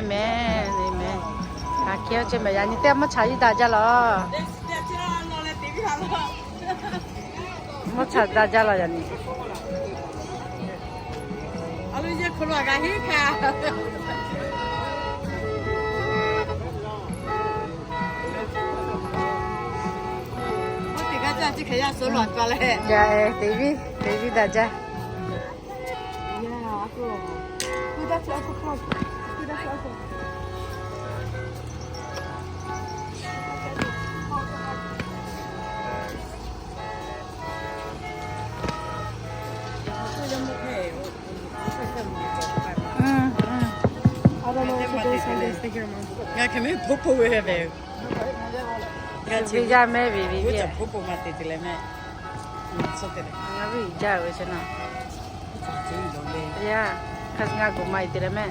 Mehˍ, mehˍ. Aˬ hk'e ceh mehˍ, yaꞈ nyi teˇ mvuhˇ chaꞈ iˉ daꞈ jaˇ laˬ. Mvuhˇ chaꞈ daꞈ jaˇ laˬ yaꞈ nyi. Yaꞈ, teˇ viˉ, teˇ viˉ daꞈ jaˇ. Ngaˬ hk'e mehˉ bvuhꞈ bvuhꞈ ve hpehꞈ ve. Ngaˬ chi ve yaˇ mehˉ ve ve ve. Bvuhꞈ bvuhꞈ ma te te leh mehˉ. Ngaˬ ve jaˇ ve chi naˬ. Yaˇ, hk'aˬ ngaˬ k'oꞈ ma e te leh mehˉ.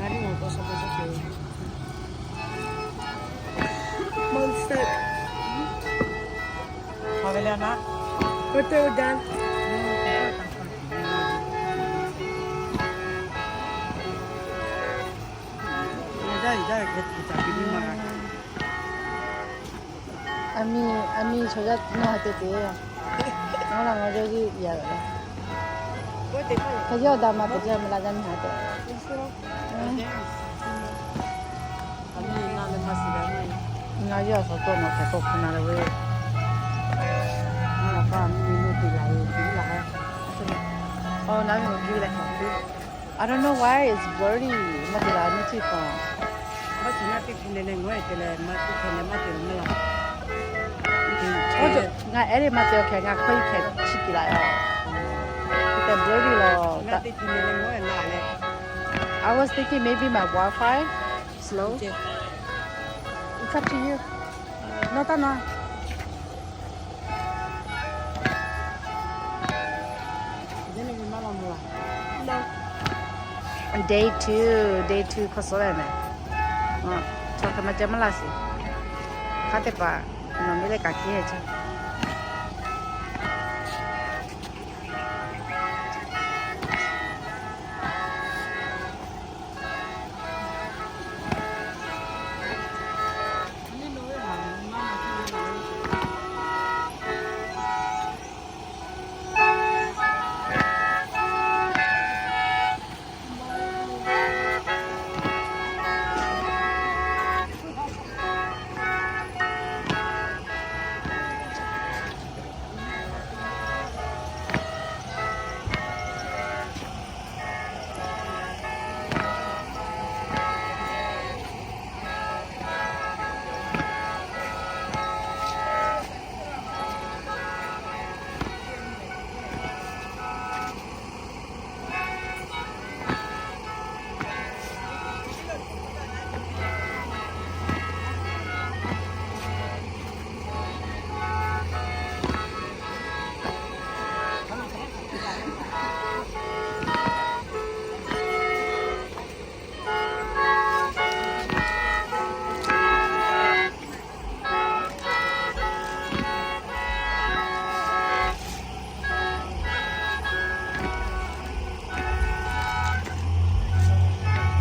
Aˬ miˇ, aˬ miˇ chaw yaˇ nawˬ ha te te. Nawˬ la ngaˬ yawˇ yawˇ yaˇ ve. Hk'e yawˇ daꞈ ma te jaˇ, maˇ la jaˇ nyi ha te. Ngaˬ yawˇ a hk'aw tawˇ nawˬ hk'e tawˇ hk'u na le ve. Ngaˬ pa miˇ miˇ te la ve, te la ha. Aˬ, naˬ ve awˬ kiˇ leh hk'aˬ hk'e. I don't know why it's blurry. Maˇ te la nyi chi kaꞈ. Maˇ te ngaˇ teˇ hkeh leh leh ngaˬ e te leh maˇ teˇ hkeh leh maˇ te leh maˇ la. Ngaˬ ehˉ teˇ maˇ te awˬ hkeh ngaˬ hkawˇ iˉ hkeh chi te la yoˬ. Te blurry laˬ. Ngaˇ teˇ hkeh leh leh ngaˬ e la leh. I was thinking maybe my Wi-Fi slow. It's up to you. Nawˬ taˇ na. Day two, day two hk'aw suh leh mehˍ. Chaw hk'e maˇ ceh maˇ laˇ sheˍ. Hk'a teˇ hpaˍ nawˬ miˇ leh kaꞈ kehˉ ceh.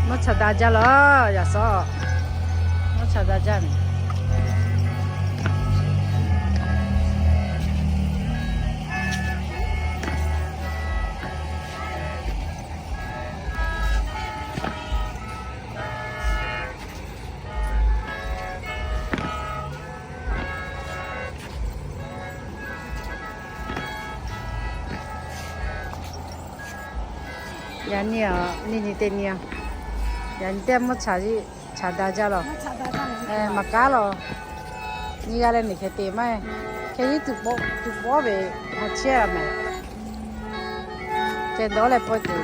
Mvuhˇ chaꞈ daꞈ jaˇ laˬ, yaꞈ suhˉ. Mvuhˇ chaꞈ daꞈ jaˇ mehˍ. Yaꞈ nyi a, nyi nyi teˇ nyi a. Yaꞈ nyi teˇ mvuhˇ chaꞈ, chaꞈ daꞈ jaˇ laˬ. Maˍ kaˉ laˬ. Nyi g'a leh neˬ hk'e te maˇ. Hk'e nyi tuˬ pawˆ, tuˬ pawˆ ve hk'a chehˇ a mehˍ. Ceh dawˇ leh pawˆ tuˬ.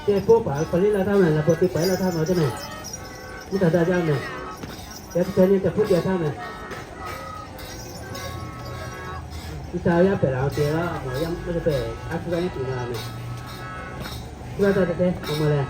Te poˆ paˍ hk'aˬ liˇ la htaˇ mehˍ, laꞈ paw te paˍ la htaˇ mehˍ, teˇ mehˍ, mvuhˇ htaꞈ daꞈ jaˇ mehˍ. Yaꞈ hk'aˇ ca nyi teˇ hpaˍ hpu te htaˇ mehˍ, G'uiˬsha yaˇ pehˬ laˬ te laˇ, a maˬ yaˇ maˇ te pehˬ, a hpu g'a nyi tuˬ na mehˍ. Hpu g'a taˇ te te, a maˬ lehˬ.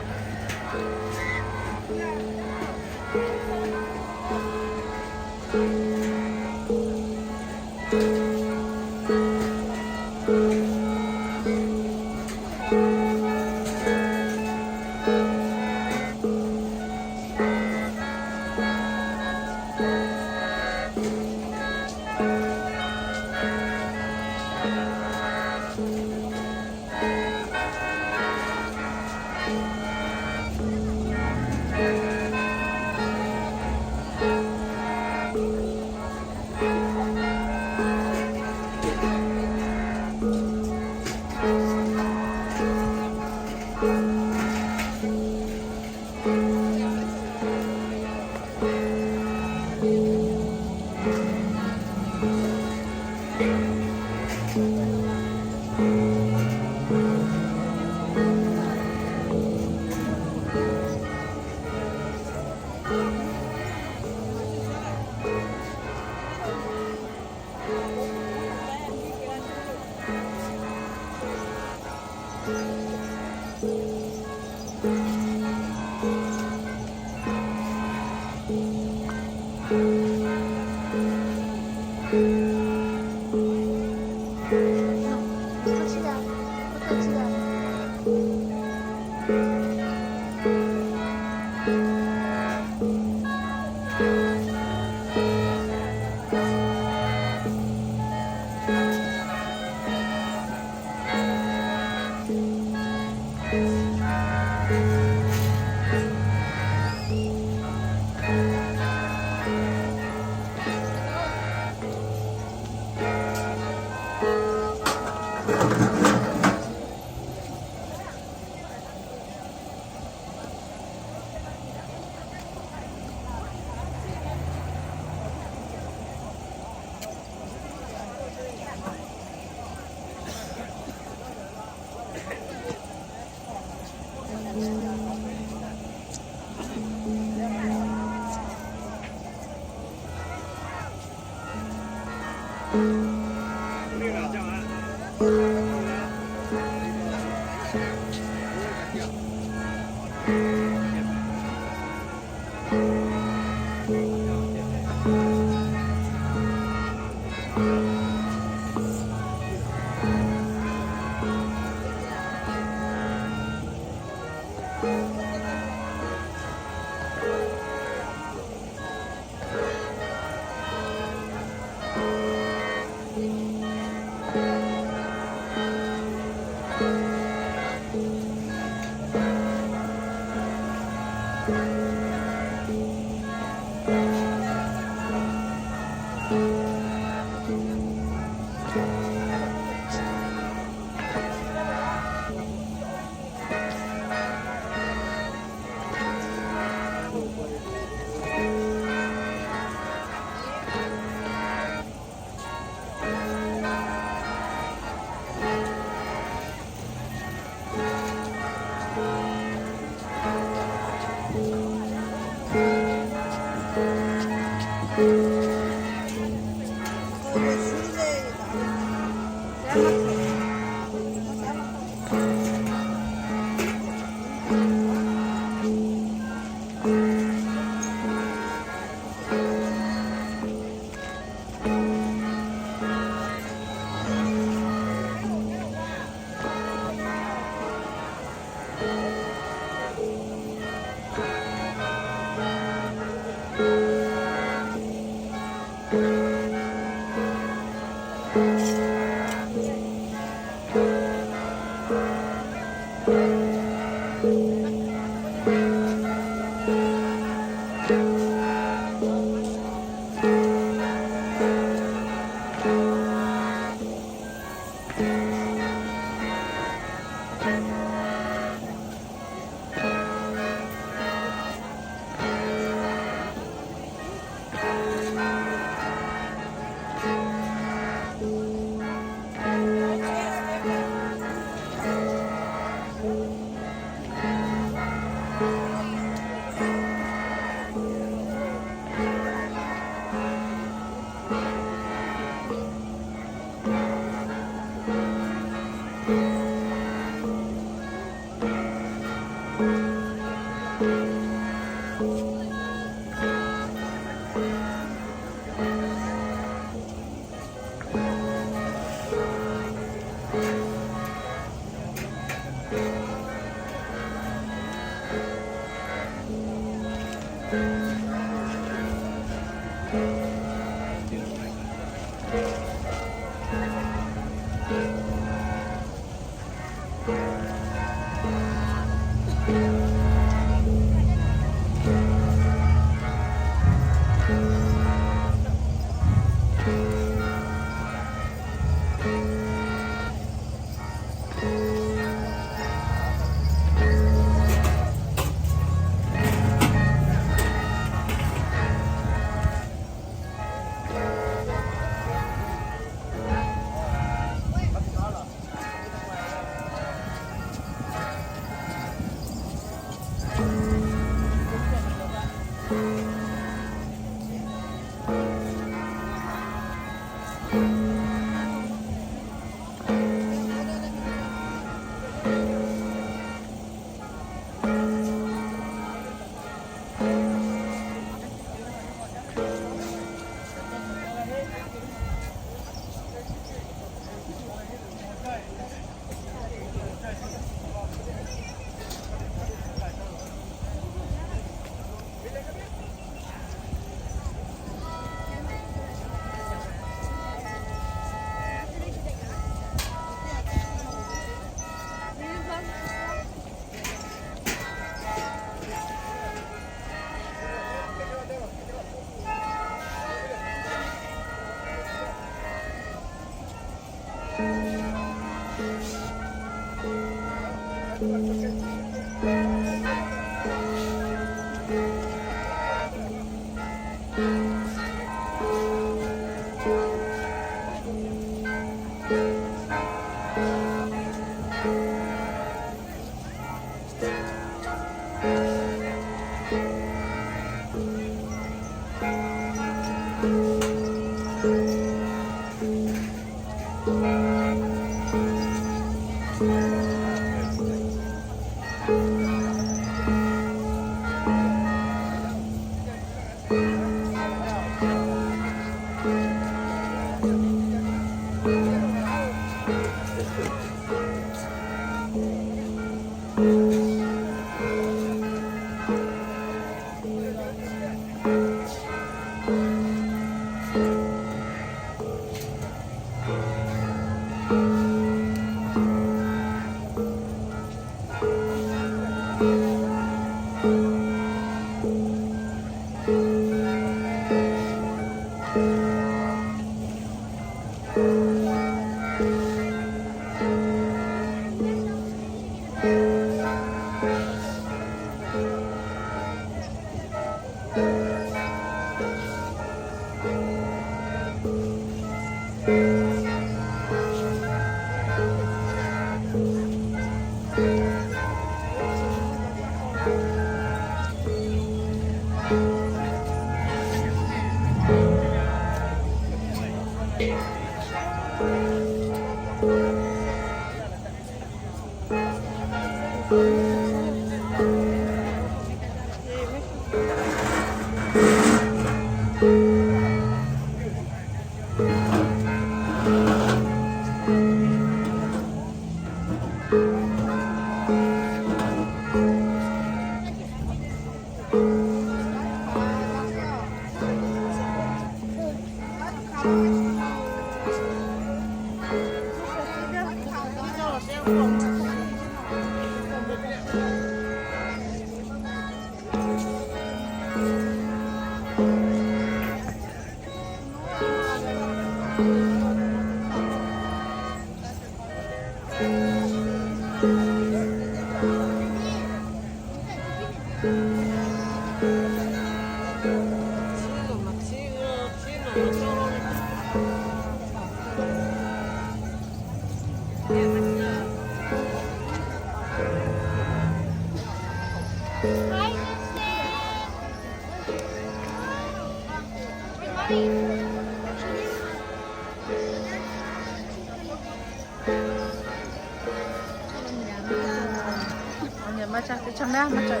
Awˬ nyi maˇ caˇ teˇ chaw mehˉ maˇ caˇ.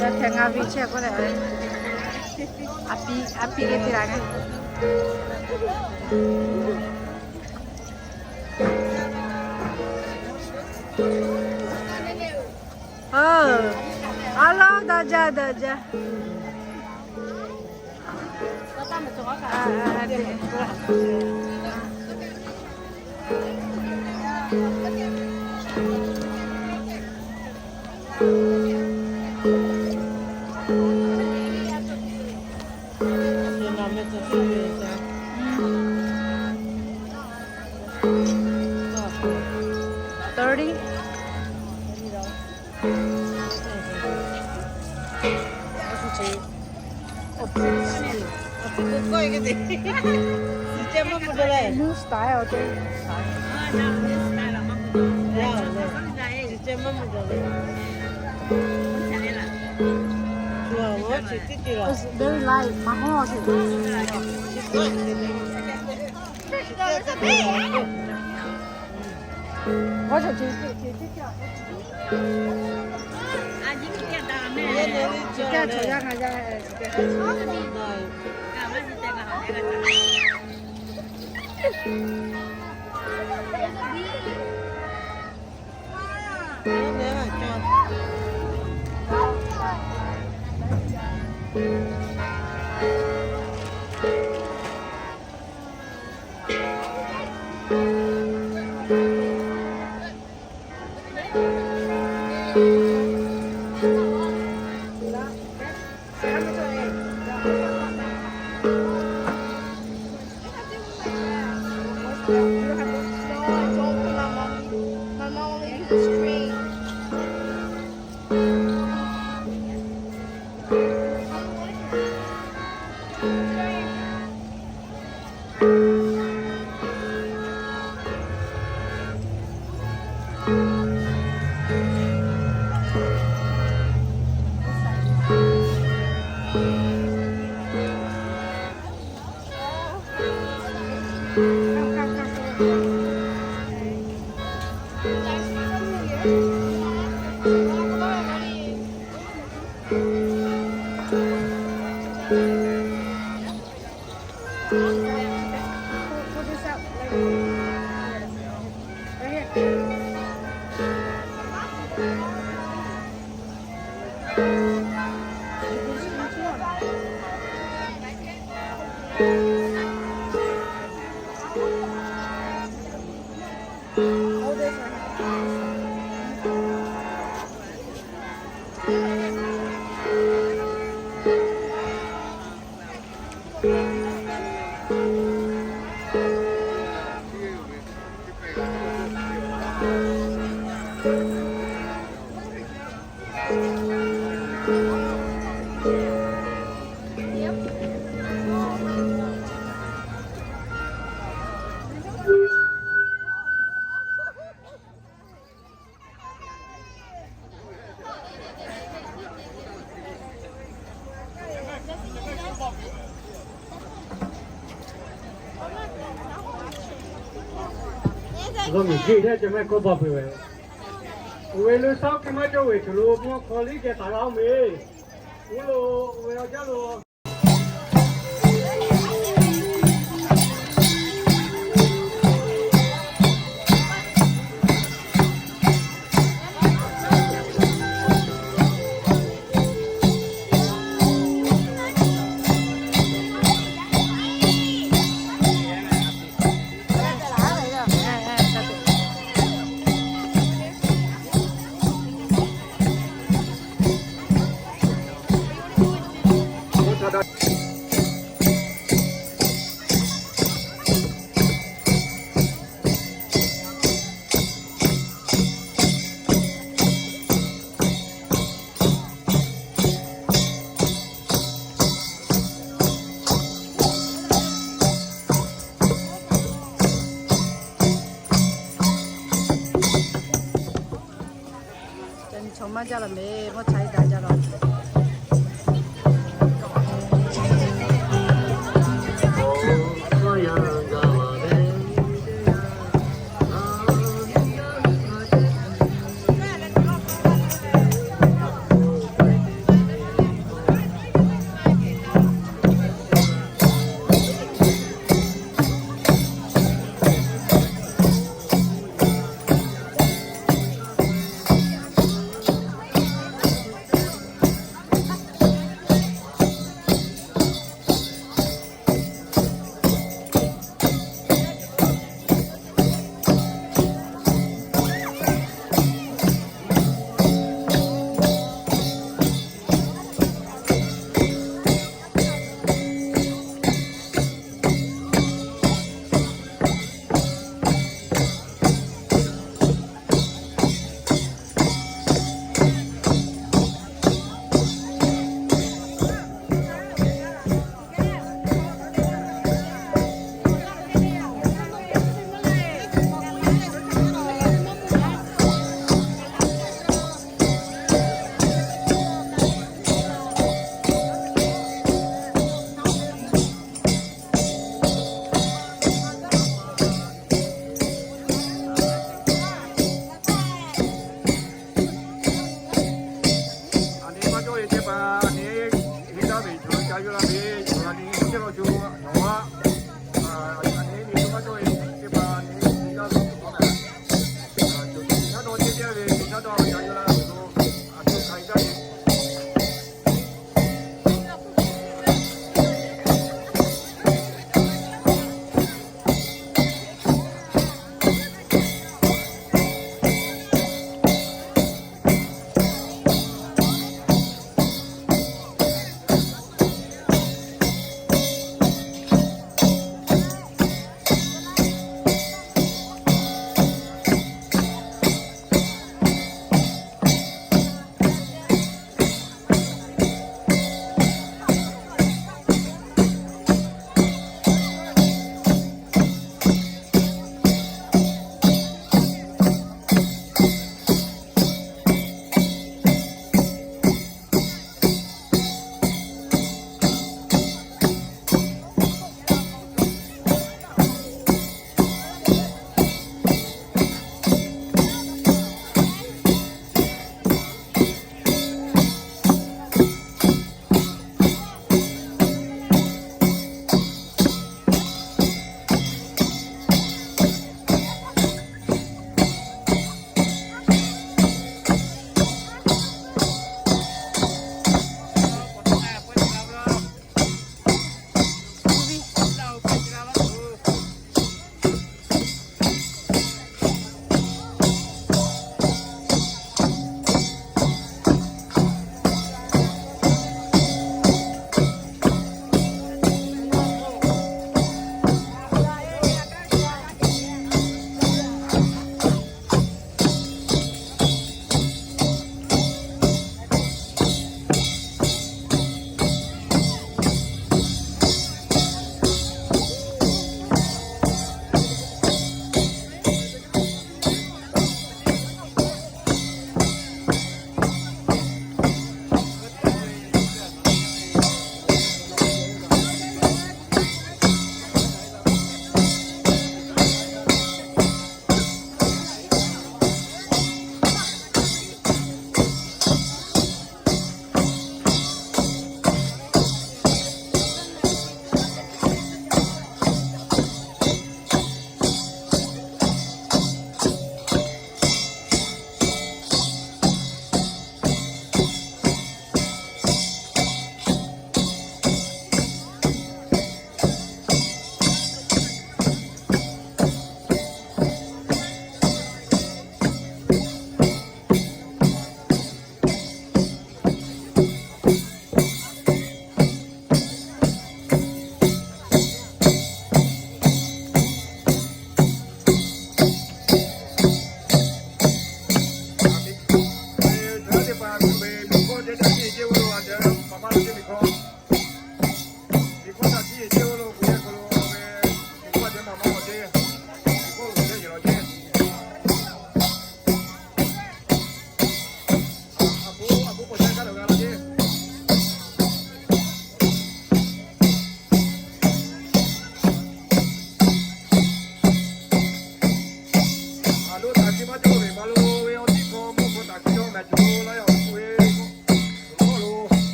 Yaˇ hpehꞈ ngaˬ ve chehˇ k'oˆ leh, a pi a pi geh te la ngaˬ. Aˉ laˇ, daꞈ jaˇ, daꞈ jaˇ. Thirty. New style, okay. It's very light. Maˇ hawˉ. G'aw miˬ jeˇ htaˇ ca mehˆ kawˆ baˬ peuˬ ve. Oˬ ve leuˇ saˉ oˇ hk'e maˇ cawˇ ve, choˬ lo mvuhˇ hk'aw liˇ geh taˍ la oˇ ve. Oˇ lo, oˬ ve awˬ jaˇ lo. Meh mawˇ cha e daꞈ jaˇ la.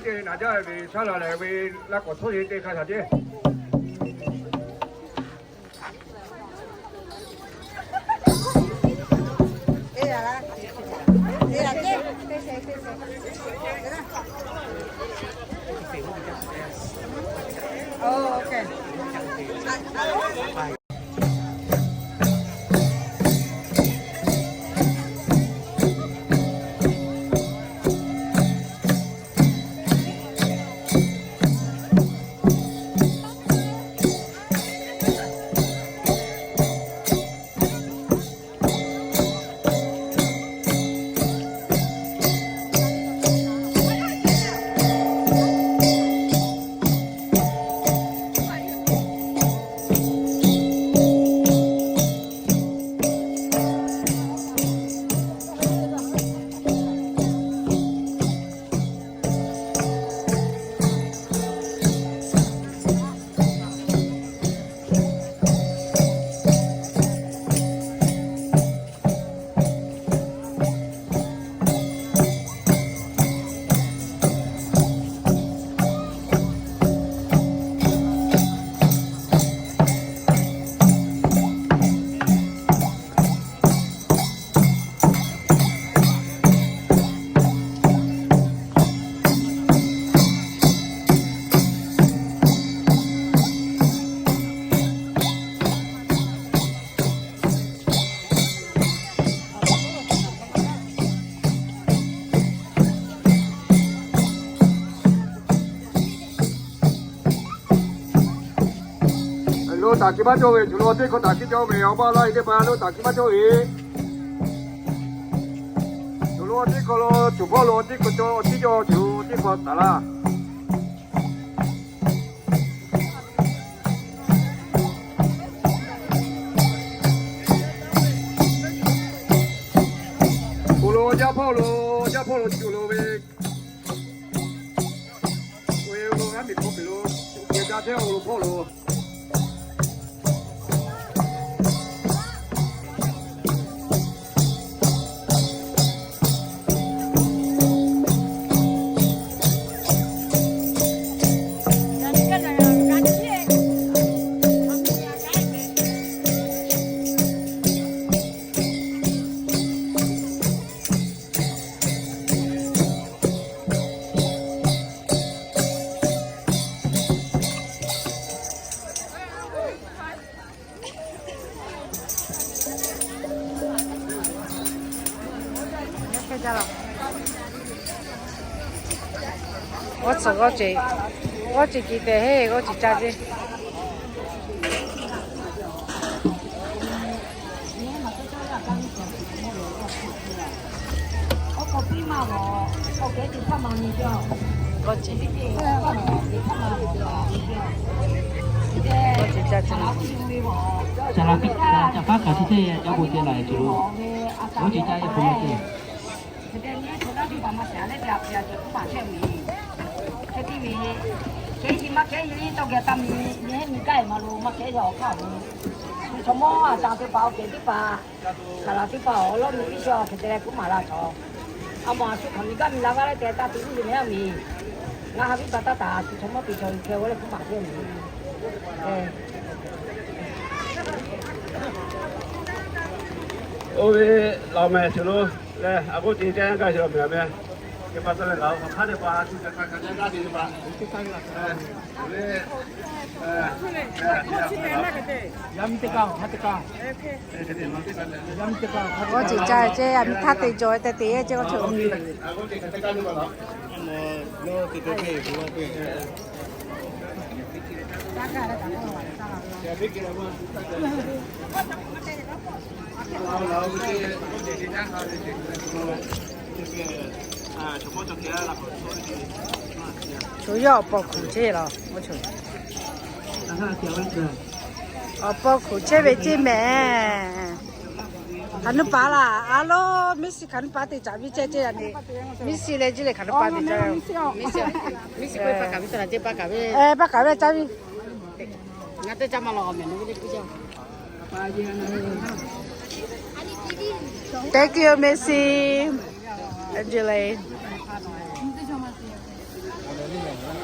Te naˍ jaˇ ve shaˉ la lehˬ ve, laˇ k'awꞈ htawˇ le teˇ hk'a shaˍ ceˇ. Lo taˍ kiˇ maˇ cawˇ ve, cuˬ lo teˇ hkawˇ taˍ kiˇ cawˇ ve, awˬ baˆ laˇ e teˇ hpaˍ lo taˍ kiˇ maˇ cawˇ ve. Cuˬ lo teˇ hkawˇ lo, cuˬ hpawˇ lo teˇ hkawˇ cawˇ, teˇ cawˇ cuˬ teˇ hkawˇ taˍ laˇ. Awˬ lo jaˇ hpawˇ lo, jaˇ hpawˇ lo cuˬ lo ve, oˇ ve lo g'aˇ miˬ hkawˇ miˬ lo, geh jaˇ chehˇ awˬ lo hpawˇ lo. G'awˇ tcuhˍ g'awˇ ceˬ, g'awˇ ceˬ kiˬ tehꞈ heˆ, g'awˇ ceˬ ca ceˇ. Ca la piˇ, ca paˉ kaꞈ tiˇ teˇ ca k'o te la e tuˬ lo. G'awˇ ceˬ ca e hk'aw lo te. Hk'e te ve, kehˉ yi maˇ kehˉ yi tawˇ geh taˇ mi, mi heˆ mi gaˇ e ma lo maˇ kehˉ yaw awˬ hk'aˇ ve. Chaw mawˇ a shaꞈ teˇ hpaˍ, awˬ kehˬ teˇ hpaˍ, kaˍ laˬ teˇ hpaˍ awˬ lawˉ mi piˇ shaw hk'e te leh kuˉ maˍ la chaw. A mawˬ a shu hk'aˬ mi gaˇ mi la g'aˇ leh te taˇ te uˉ ve mehˉ a mi. Ngaˬ ha viˉ pa taˇ taˍ, a shu chaw mawˇ te chaw kehˬ g'aw leh kuˉ maˍ teˇ mi. Oˇ ve laˬ mehˍ shuˍ lo leh, a k'oˆ te caˇ gaˇ shuˍ lo mehˍ a meh. Teˇ pa taˇ leh laˬ awˬ hk'aˇ teˇ pa a shu ca hk'a ca caˇ gaˇ te teˇ pa. Yaˇ miˇ teˇ kaˇ, maˇ teˇ kaˇ. G'awˇ ceˬ ca ceˇ, yaˇ miˇ htaˇ te jaw tehꞈ te ceˇ g'awˇ ceˬ. Chaw yaˇ awˬ paw hkuˬ chehˇ laˬ, awˬ paw hkuˬ chehˇ ve ceˇ mehˍ. Hkaˍ nuˇ paˍ laˬ, a lo, miˇ shiˍ hkaˍ nuˇ paˍ te caˍ viˇ cehˇ ceˇ a ne. Miˇ shiˍ leh jiˇ leh hkaˍ nuˇ paˍ te caˍ. Miˇ shiˍ k'oˆ ve paˇ kaˍ viˇ taˍ la ceˇ, paˇ kaˍ ve. Ngaˬ teˇ caˇ maˇ law a mehˍ nu ve le piˇ jaˇ. Thank you, Missy. Angela.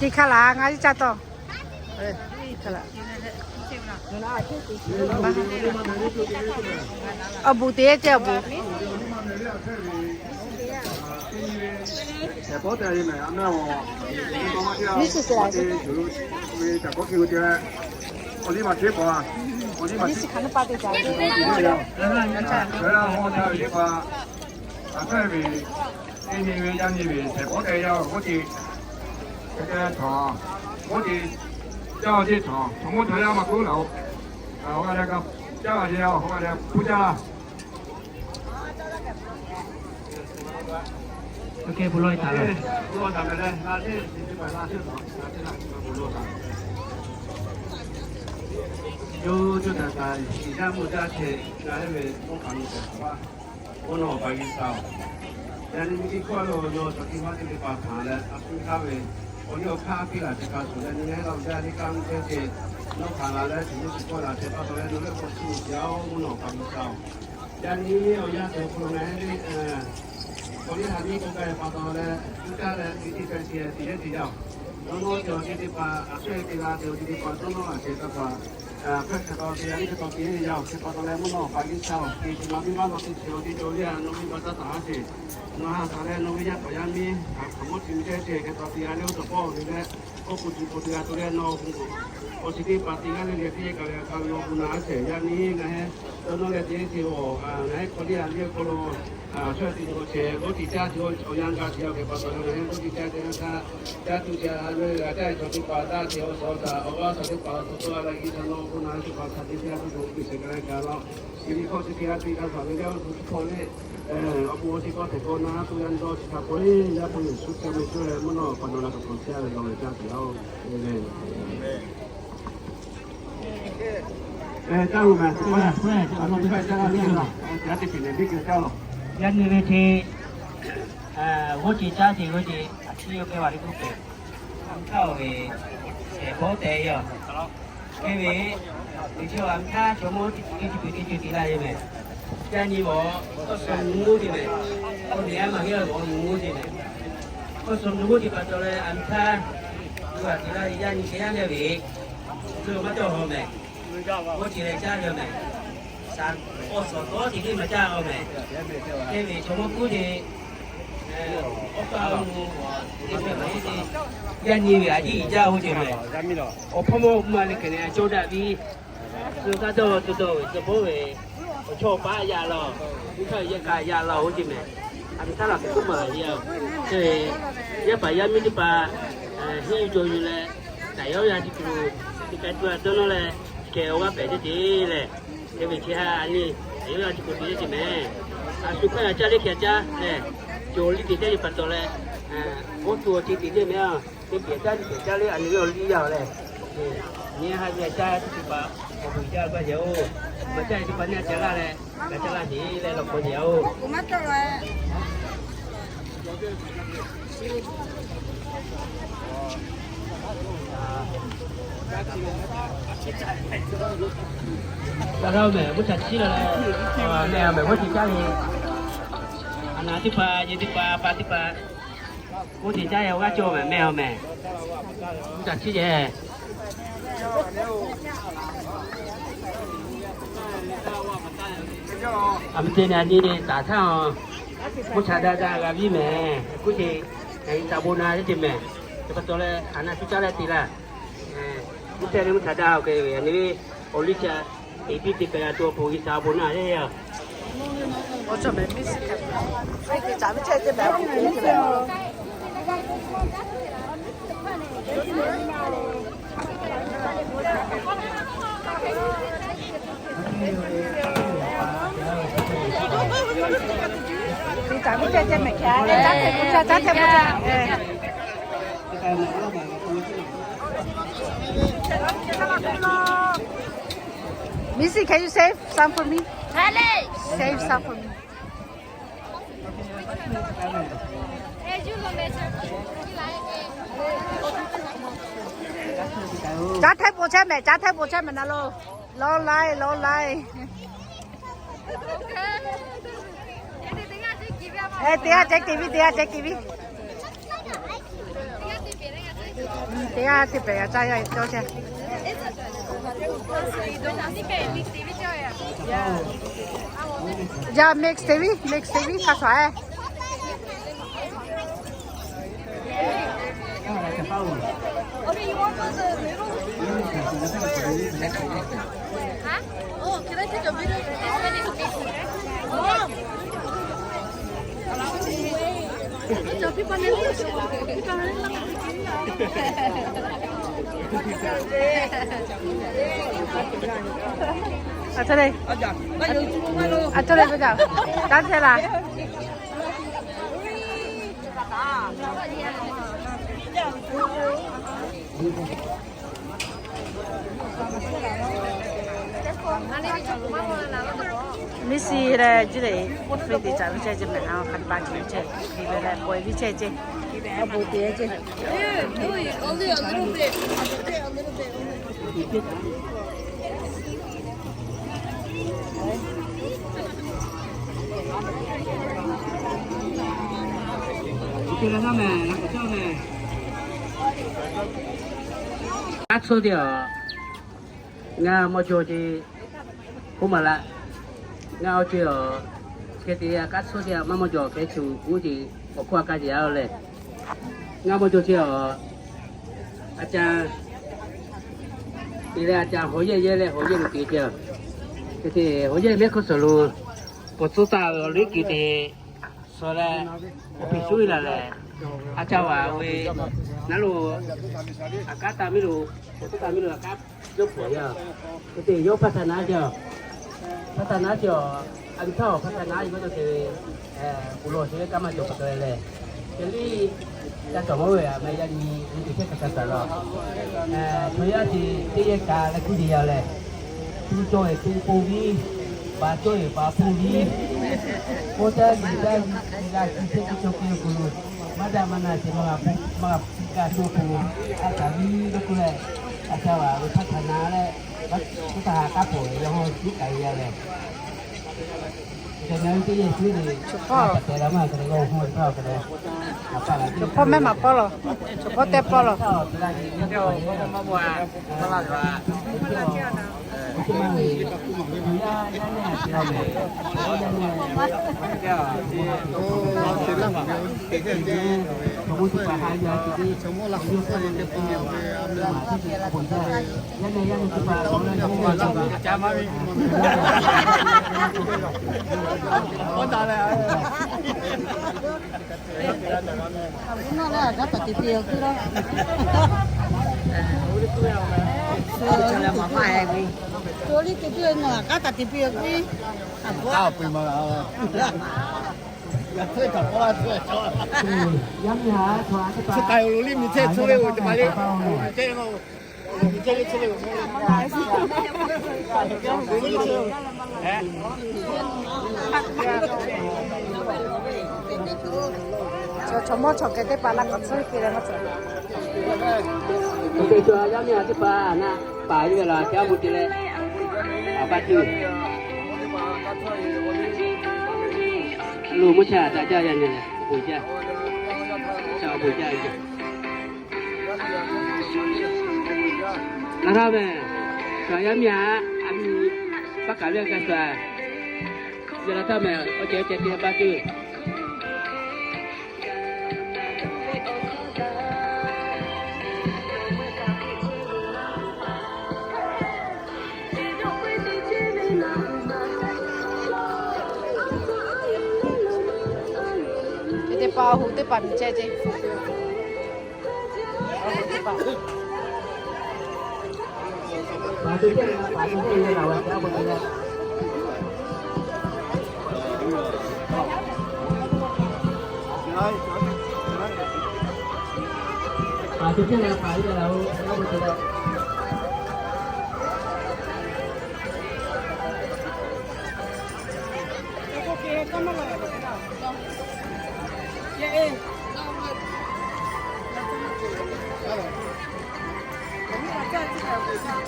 Teˇ hk'aˇ laˬ ngaˬ hui ca tawˇ. Awˬ buˬ te ce awˬ buˬ. Miˉ shiˍ shiˍ laˬ ce. Miˉ shiˍ hkanˇ pa te ca. Mvuhˇ naw pa G'uiˬ sha-oˬ, yaꞈ nyi miˬ teˇ hkawˇ lo yawˇ cawˬ tiˉ maˇ teˇ teˇ hpaˍ hpaˍ leh a shu hk'aˇ ve awˬ liˇ awˬ hk'aˇ piˇ laˬ teˇ hpaˍ shuˍ leh, nyi leh laˇ uiˍ jaˇ teˇ kaˇ mvuhˇ teˇ ceuˬ nawˬ hpaˍ laˬ leh tuˬ yoˬ shiˍ hkawˇ laˬ teˇ hpaˍ taw leh nawˬ lehˬ k'awꞈ shu jaˇ-oˬ, mvuhˇ naw pa G'uiˬ sha-oˬ. Yaꞈ nyi awˬ yanˇ cawˬ hk'aw lo ngaˬ hui k'awꞈ liˇ ha nyi k'oˆ k'ai pa taw leh, tuˉ kaˇ leh teˇ teˇ pehˇ chi tiꞈ yeˉ te jaˇ-oˬ. Nawˬ nawˉ cawˬ chi teˇ hpaˍ a pehˇ te la te-oˬ, chi teˇ hpaˍ tawˇ nawˉ laꞈ shehˍ hpaˇ hpaˍ hpehˇ hk'e taw te yaꞈ nyi hk'e taw te yaꞈ nyi yaˇ-oˬ. Chi pa taw leh mvuhˇ naw pa G'uiˬ sha-oˬ, te chi ma miˇ maˇ law teˇ chi awˬ teˇ cawˬ le a, nawˬ ve pa taˇ taˍ a sheˍ. Nawˬ ha htaꞈ leh nawˬ ve yaˇ paˍ yaˇ miˇ hk'aˬ hk'aˬ mawˇ chi ve teˇ ceuˬ hk'e taw te yaꞈ leh oˇ tawˬ pawˆ ve leh, k'oˆ k'o tuˬ k'oˆ te g'a tuˬ leh nawˬ awˬ chi teˇ hpaˍ te g'aˇ le le teˇ g'aˇ kaꞈ leh hk'a ve awˬ bon naꞈ a sheˍ. Yaꞈ nyi ngaˬ hui tawˇ nawˉ leh teˇ chi awˬ ngaˬ hui hk'aw liˇ a liˇ awˬ hk'aw lo chaweh te tuˬ awˬ shehˍ g'awˇ tiꞈ caˇ chi awˬ yanˇ gaˇ te yaˇ-oˬ hk'e pa taw leh ngaˬ hui g'awˇ tiꞈ caˇ te yanˇ htaˇ, caˇ tuˬ ca a ve g'a caˇ chaw teˇ hpaˍ taˇ te awˬ suhˍ awˬ shaˍ awˬ g'aˇ shaˍ teˇ hpaˍ awˬ to to a la g'i htaꞈ nawˬ awˬ bon naꞈ teˇ hpaˍ hk'a te te a tuˬ awˬ piˇ sheˍ ka leh ka laˇ. Chi ve hkawˇ chi hk'e g'a piˇ g'a shaˍ ve leh awˬ to chi hkawˇ le, awˬ bon awˬ chi hkawˇ hteꞈ k'awꞈ na tuˬ yanˇ dawˇ chi htaꞈ k'oˆ le, Yaˇ hpu Yeˍsuˆ Hkriꞈ meh cawˇ leh mvuhˇ naw pa nawˬ la kaꞈ hk'awꞈ caˇ ve law leh caˇ tuˬ yaˇ-oˬ. Yaꞈ nyi ve chi g'awˇ tiꞈ caˇ te g'awˇ tiꞈ a ciˉ yawˇ hk'e va le k'oˆ pehˍ. A htaˇ-oˬ ve, shehˍ hpaˇ tehꞈ yaˇ. Hk'e ve, teˇ chi a htaˇ chaw mawˇ teˇ ceuˬ teˇ ceuˬ te laˇ ve mehˬ. Yaˇ nyi awˬ hk'aw suh nu mvuhˇ te mehˬ. K'oˆ ve a maˬ heˆ la awˬ nu mvuhˇ te mehˬ. Hk'aw suh nu mvuhˇ te pa taw leh a htaˇ, a te laˇ ve yaˇ nyi hk'e yaˇ leh ve, shu maˇ cawˇ haw mehˬ. G'awˇ tiꞈ leh caˇ ve mehˬ. Awˬ suhˍ g'awˇ tiꞈ teˇ maˬ caˇ haw mehˬ. Hk'e ve chaw mawˇ kuˉ te Awˬ pa awˬ nu, teˇ hkui maˬ heˆ te, yaˇ nyi ve a ciˉ iˍ jaˇ oˇ ceuˬ mehˬ. Awˬ hpawˇ mawˇ ma le kehˬ leh cawˇ daꞈ piˇ. Suh kaˇ dawˇ tuˬ dawˇ ve suh bawˇ ve, awˬ chawˇ paˉ yaꞈ laˇ, teˇ hkui yehˬ kaꞈ yaꞈ laˇ oˇ ceuˬ mehˬ. A miˬ htaˇ laˬ hk'e k'oˆ maˍ laˬ ve yoˬ. Hk'e ve, yaˇ paˍ yaˇ miˇ teˇ hpaˍ henˇ yuˬ cawˬ yuˬ leh, daꞈ yawˇ yaˇ chi tuˬ, teˇ k'ai tuˬ a dawˇ nawˇ leh, kehˬ awˬ g'aˇ pehˍ teˇ te leh, hk'e ve chi ha a nyi, daꞈ yawˇ yaˇ chi tuˬ te teˇ ceuˬ mehˬ. A shu hk'aˇ a caˇ le kehˬ caˇ leh, cawˬ liˇ te caˇ ve pa taw leh, oˇ tuˬ awˬ te te teˇ mehˬ a. Teˇ pehˍ caˇ teˇ pehˍ caˇ le a nyi ve awˬ liˇ yaˇ leh, nyi ha ve a caˇ teˇ ceuˬ pa, awˬ bon jaˇ gaˇ yehˬ oˬ. Maˬ caˇ teˇ pa nyi a caˇ laˇ leh, g'a caˇ laˇ sheˍ leh lawˬ k'awꞈ yehˬ oˬ. Ca la mehˬ, g'oˇ ca ciˉ la leh, mehˬ mehˬ g'oˇ te caˇ ve, a naˬ teˇ hpaˍ, yehˬ teˇ hpaˍ, pa teˇ hpaˍ, g'oˇ te caˇ ve awˬ g'aˇ cawˬ mehˬ mehˬ a mehˬ, g'oˇ ca ciˉ yehˬ. A mvuhˇ te na nyi taˍ htaˇ, mvuhˇ cha daꞈ daꞈ g'a viˉ mehˬ, kuˇ ce, ngaˬ hui taˍ bon na teˇ ceuˬ mehˬ, chi pa taw leh a naˬ shu caˇ leh te laˇ. Mvuhˇ te leh mvuhˇ cha daꞈ oˬ kehˬ ve a nyi ve, awˬ liˇ ca te piˇ te k'ai a tuˬ awˬ pon G'uiˬ sha bon na le a. Missy, can you save some for me? Save some for me. Caˉ htehˇ po chehˇ mehˍ, caˉ htehˇ po chehˇ mehˍ na lo. Lawˇ laiˉ, lawˇ laiˉ. Teˇ g'aˇ ceh kiˬ viˉ, teˇ g'aˇ ceh kiˬ viˉ. Teˇ g'aˇ teˇ pehˍ g'a caˇ yaˇ cawˇ chehˇ. Yaˇ mix te viˉ, mix te viˉ hk'a shuˍ e. Aˬ htoꞈ le, aˬ htoꞈ le ve kaꞈ, taˇ hpehˇ laˇ. Miˉ siˉ leh jiˇ le, free te caˍ ve chehˇ ceˇ mehˍ, a hk'aˬ hk'e ba tiꞈ ve chehˇ, tiꞈ ve leh k'awꞈ e viˉ chehˇ ceˇ, a bon te ceˇ. Kanˉ tsuhˇ teˇ aˬ, ngaˬ mawˇ jaw ce, k'oˆ maˍ laˇ. Ngaˬ awˬ ce aˬ, hk'e te kanˉ tsuhˇ teˇ aˬ maˇ mawˇ jaw hk'e shuˍ uˉ ce, awˬ hk'oˆ a ka ce a lehˬ, ngaˬ mawˇ jaw ce aˬ, a ca te leh a ca haw yehˇ yehˇ leh haw yehˇ lo te ce aˬ. Hk'e te haw yehˇ mehˉ hk'oˆ suhˍ lo, pawˬ tcuhˉ taˍ ve awˬ liˇ kuiˬ te suh leh, awˬ peˍ shuˉ e laˬ lehˬ, a ca vaˬ ve naˉ lo, aˬ kaˉ taˇ miˇ lo, pawˬ tcuhˉ taˍ miˇ lo aˬ kaˉ yawˇ hpfuhˍ yaˇ. Hk'e te yawˇ hpaˇ htaꞈ naˉ ce aˬ, hpaˇ htaꞈ naˉ ce aˬ, a viˉ htaˇ awˬ hpaˇ htaꞈ naˉ ve k'oˆ taw te ve, uˬ lo awˬ shu ve kaˇ maˇ cawˬ pa taw leh, te liˇ ca cawˬ mawˇ ve a ma yaˇ nyi ve teˇ hkehˇ hk'a ca taˍ la. Chaw yaˇ te teˇ yehˇ ka leh kuˇ te yaˇ leh, tu cawˇ ve tu po viˉ, pa cawˇ ve pa po viˉ, k'oˆ taˇ liꞈ taˇ liꞈ g'a ci teˇ kuˇ cawˇ keu k'o, maˇ daꞈ maˇ na ce maˇ g'a maˇ g'a kaˇ cawˇ k'o, a ca viˉ k'oˆ leh, a ca vaˬ ve hpaˇ htaꞈ na leh, hpaˇ htaꞈ kaˉ pawˍ ve yaw haw tuˉ k'ai yaˇ leh, Chaw hpawˇ mehˆ maˍ pawˆ lawˬ, chaw hpawˇ teˇ pawˆ lawˬ. Chaw mawˇ chaw keh teˇ hpaˍ la k'awꞈ tcuhˉ ke leh maˇ tcuhˉ. Oˇ hk'e chaw yaˇ miˇ a teˇ hpaˍ na paˍ ve laˬ ca bon te leh, a pa tuˬ lo mvuhˇ cha daꞈ jaˇ yaˇ nyi leh bon jaˇ, cha bon jaˇ ve. Ngaˬ htaˇ mehˍ, chaw yaˇ miˇ a, a miˇ paˉ kaˍ ve a g'a sha, yaˇ la htaˇ mehˍ, awˬ ceh awˬ ceh te pa tuˬ. Teˇ hpaˍ hu teˇ hpaˍ miˬ chehˇ ceˇ.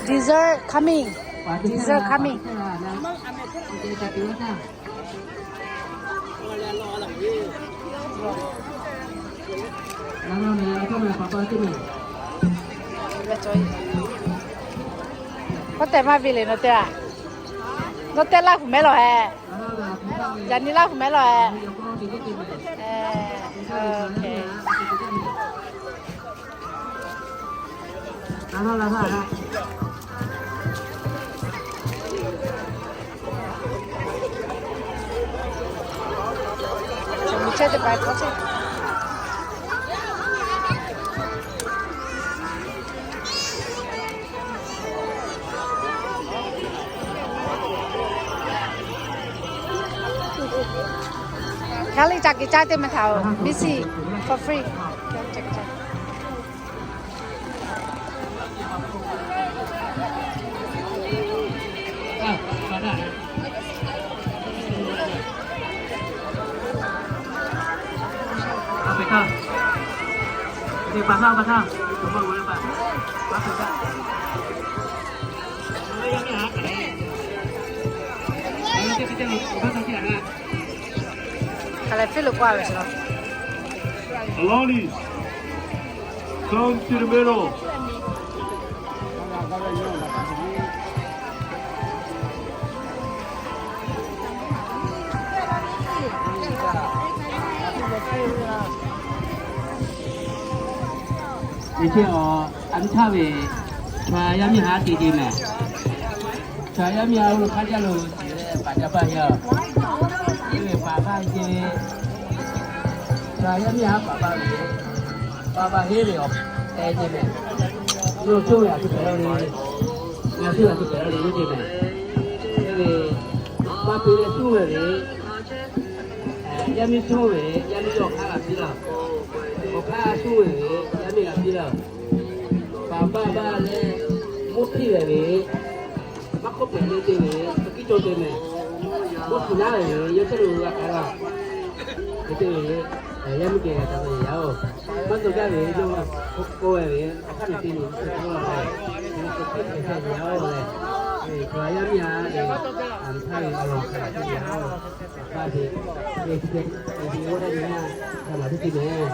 Dessert coming. Dessert coming. K'oˆ tehꞈ maˇ ve le nawˬ tehꞈ. Nawˬ tehꞈ Laˇ huˍ mehˉ lawˬ hehꞈ. Yaꞈ nyi Laˇ huˍ mehˉ lawˬ hehꞈ. Hk'aˬ liˇ ca keh caˇ teˇ meh htaꞈ oˬ, misi, for free. Hk'aˬ lehˬ, fiˉ lo k'oˆ a ve sheˍ law. Aloni, come to the middle. Teˇ ceuˬ a, a nyi htaˇ ve, chaw yaˇ miˇ haˉ te te mehˬ. Chaw yaˇ miˇ haˉ oˇ lo hk'aˇ jaˇ lo, paˍ jaˇ baˇ yaˇ. Teˇ ve paˍ baˇ ce ve, chaw yaˇ miˇ haˉ paˍ baˇ ve, paˍ baˇ heˆ ve awˬ tehˬ ce mehˬ. Oˇ lo coˇ ve a tuˬ pehˍ la le, ngaˬ coˇ ve a tuˬ pehˍ la le oˇ ce mehˬ. Teˇ ve paˍ te leh suˉ ve le. Yaˇ miˇ suˉ ve, yaˇ miˇ yawˇ awˬ hk'aˇ g'a piˇ laˇ. Awˬ hk'aˇ suˉ ve, yaˇ miˇ g'a piˇ laˇ. Paˍ baˇ baˇ leh, mvuhˇ hpiˇ ve ve, maˇ hk'oˆ pehꞈ le te ve, hk'aˬ hkiˇ cawˬ te mehˬ. Mvuhˇ hpiˇ naˉ ve ve, yawˇ chehˇ lo g'a k'ai laˇ. Te te ve, yaˇ miˇ geh g'a ca ve yaˇ oˬ. Maˇ taw gaˇ ve yawˇ k'oˆ ve ve, awˬ hk'aˇ na te nyi te k'oˆ la ve, hk'aˬ hkiˇ cawˬ te yaˇ oˬ leh, yaˇ miˇ a le, a htaˇ ve awˬ lawn hk'aˬ hkiˇ yaˇ oˬ. Paˍ baˇ ve, ve chi te, ve oˇ daˇ ve na, hk'aˬ maˬ teˇ te mehˬ.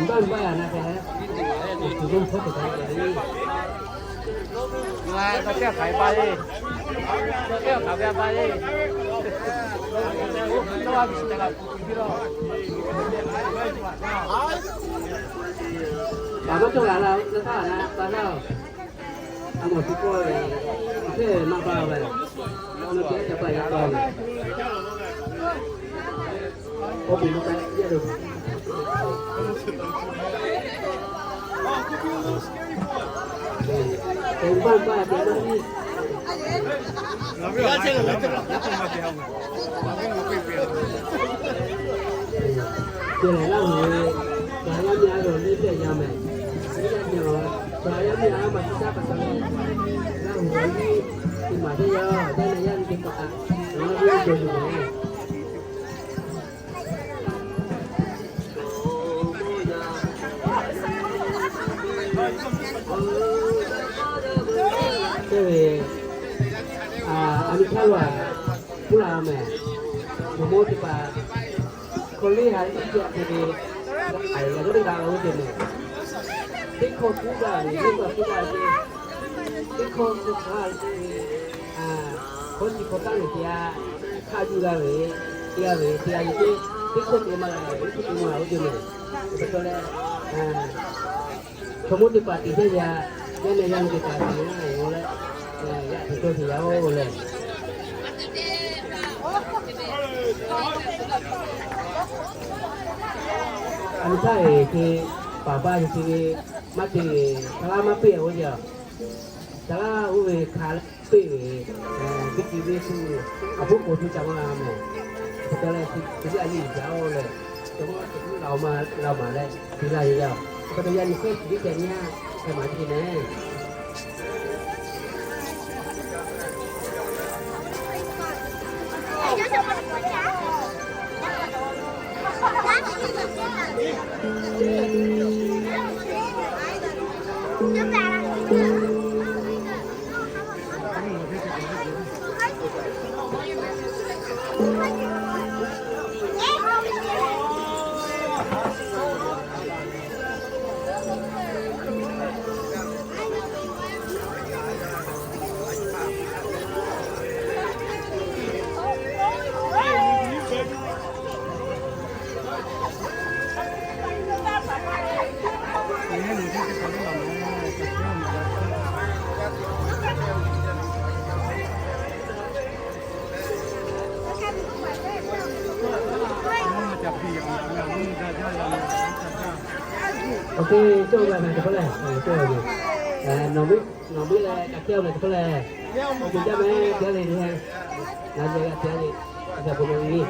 Baˇ ve baˇ yaˇ na hk'e, tuˬ g'uˇ hkawˇ te hk'aˬ hk'e le. Paˍ baˇ cawˬ la la, na htaˇ na pa na. A mawˬ chi k'oˆ ve, a hpehˇ maˇ baˇ ve, a mawˬ chi ca pa yaꞈ k'aw ve, k'oˆ piˇ lo k'ai yaˇ lo. Teˇ baˆ baˆ te maˇ nyi. Te lehˬ Laˇ huˍ ve, G'uiˬ sha yaˇ miˇ a lawˬ liˇ tehꞈ yaˇ mehˬ. Yaˇ miˇ a, G'uiˬ sha yaˇ miˇ a maˇ chi caˇ pa taw, Laˇ huˍ ve liˇ te maˍ teˇ yanˇ, yaˇ miˇ a, yaˇ miˇ teˇ hpaˍ, awˬ lawn ve cawˬ yuˬ mehˬ. Teˇ ve, a nyi htaˇ lo a, puˇ la mehˬ. Jawˇ mawˇ teˇ hpaˍ hk'aw leˇ ha iˉ jaˇ te ve, a, yaꞈ g'aˇ teˇ g'aˇ la oˇ ceuˬ mehˬ. Teˇ hkawˇ kuˉ gaˇ ve, teˇ hkawˇ kuˉ gaˇ ve, teˇ hkawˇ kuˉ hk'aˇ ve, hkawˇ chi hkawˇ taˉ ve te a, hk'a juˇ g'a ve, te g'a ve, te g'a ve teˇ, teˇ hkawˇ te maˇ g'a ve, teˇ hkawˇ te maˇ g'a oˇ ceuˬ mehˬ. Hk'e te leh, chaw mawˇ teˇ hpaˍ teˇ jaˇ yaˇ, yaˇ neh yaˇ miˇ teˇ hpaˍ teˇ g'aˇ g'aˇ leh, yaꞈ hk'aˇ cawˬ te yaˇ oˬ leh. A nyi htaˇ ve te, paˍ baˇ ve te ve, maˇ te ve, saˍ laˇ maˇ peˆ oˇ jaˇ. Saˍ laˇ oˇ ve hk'a leh peˆ ve, teˇ ceuˬ ve tuˬ, a puˉ k'oˍ tuˬ ca maˇ g'a mehˬ. Hk'e te leh, te ve a nyi jaˇ oˬ leh, chaw mawˇ teˇ hpaˍ la maˍ leh te laˇ ve yaˇ. Hk'e te yaˇ nyi hk'e te ve te nyi a, hk'e maˍ te mehˬ. Awˬ te cawˇ ve a na ca hk'oˆ lehˬ, cawˇ ve a na ca hk'oˆ lehˬ, nawˬ muiˉ leh kaꞈ kehˉ ve a na ca hk'oˆ lehˬ, awˬ te caˇ meh teˇ g'aˇ le le, na ca g'a te a le, a ca bon na le.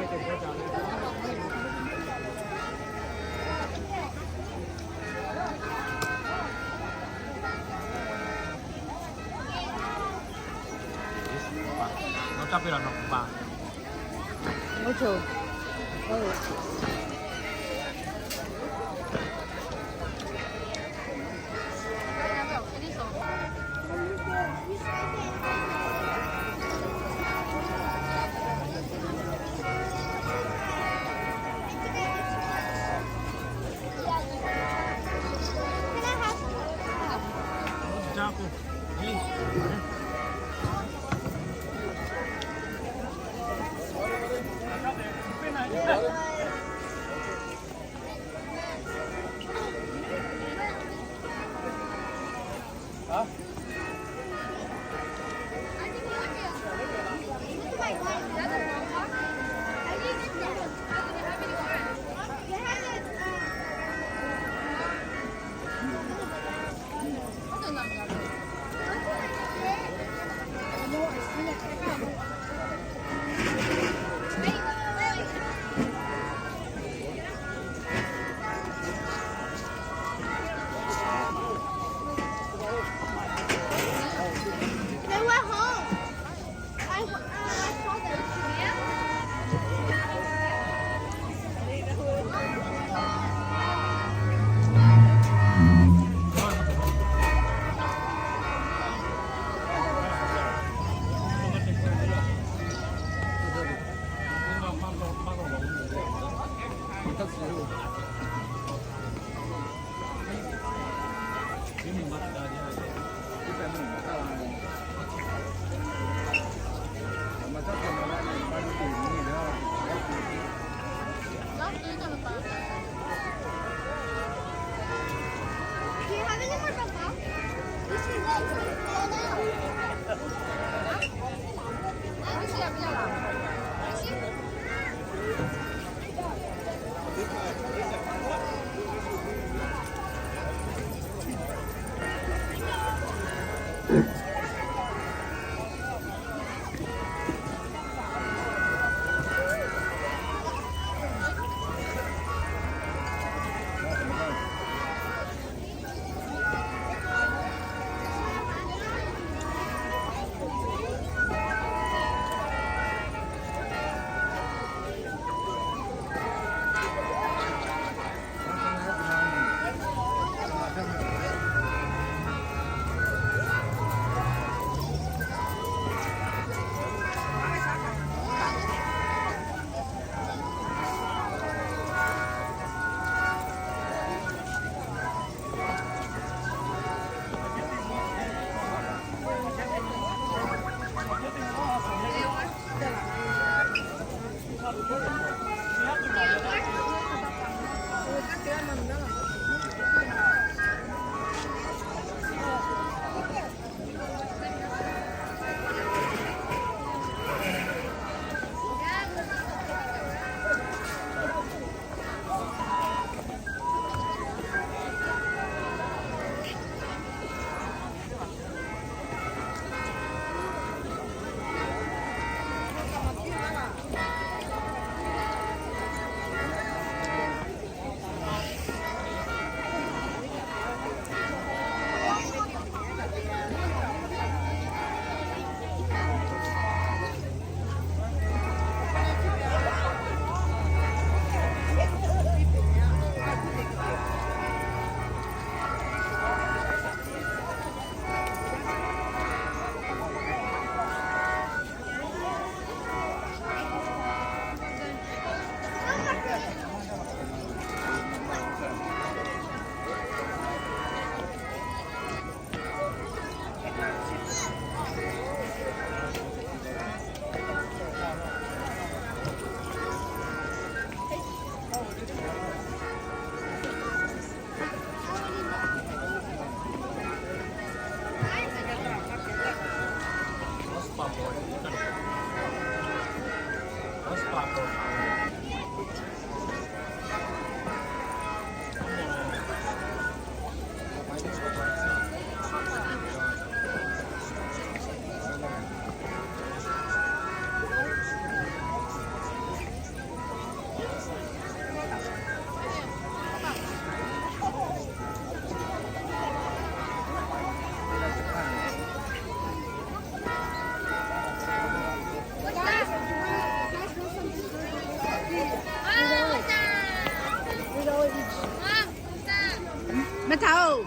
Htaˇ-oˬ,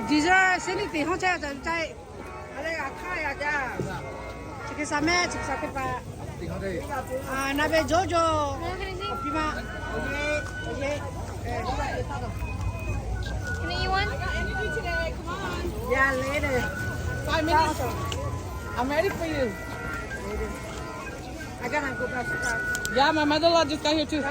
dessert sehˉ niˆ teꞈ hawˉ chehˇ ca caˇ. A leh g'a hk'aˇ ya caˇ. Chi hk'e sa mehˆ, chi hk'e sa teˇ hpaˍ. A, na ve Jojo. Awˬ pi ma. Awˬ yeˇ, awˬ yeˇ. Can I eat one? Yeah, later. Five minutes. I'm ready for you. I gotta go back to that. Yeah, my mother-in-law just got here too.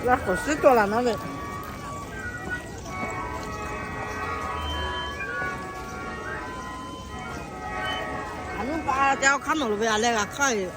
Laˇ k'awꞈ suhˉ cawˬ laˬ naˉ ve. A nuˇ pa te awˬ hk'aˇ nawˬ lo ve a leh g'a hk'aˇ ve.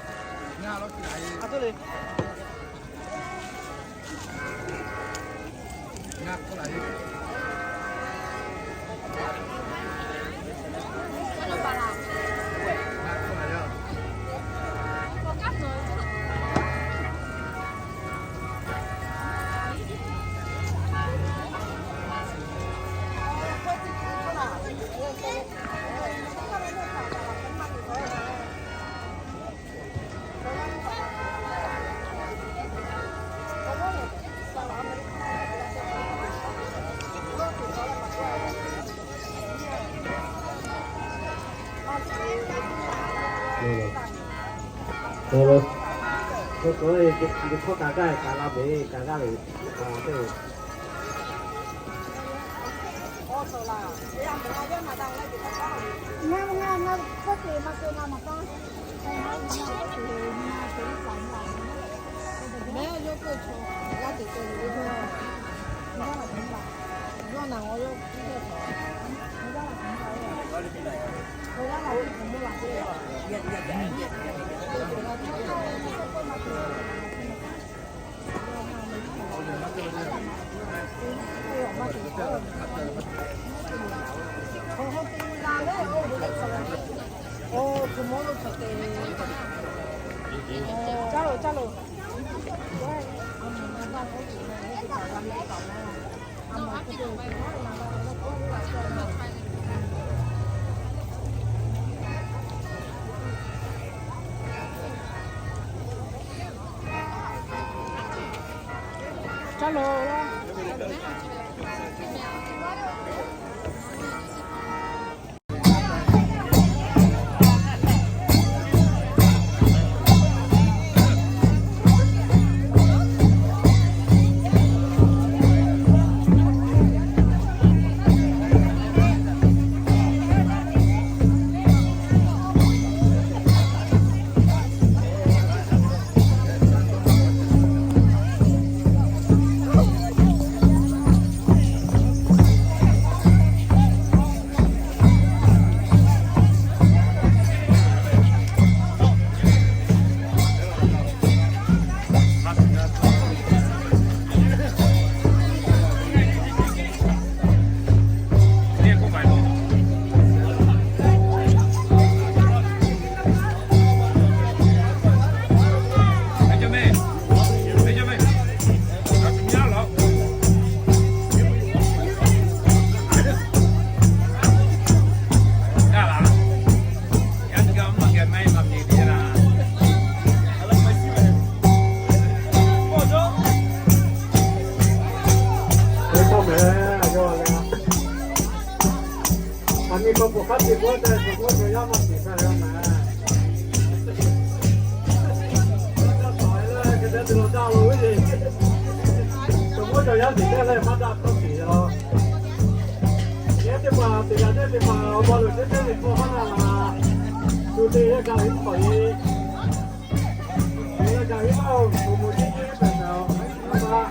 Aˬ nyi k'o k'o hk'a tiꞈ k'oˆ te, tcuh k'oˆ ve yaˇ maˇ tiꞈ k'ai ve maˇ. Hk'e te te lo daˇ lo ve, tcuh k'oˆ cawˬ yaˇ tiꞈ k'ai leh maˇ daꞈ tawˇ tiꞈ ve lo. Yaˇ teˇ hpaˍ teˇ g'aˇ teˇ teˇ hpaˍ awˬ ba lo teˇ teˇ ve hk'aw maˇ na la. Shu te yaˇ gaˬ ve hk'aw ye. Yaˇ gaˬ ve maˇ oˬ, moˍ moˍ teˇ teˇ ve hpehꞈ ve aˬ.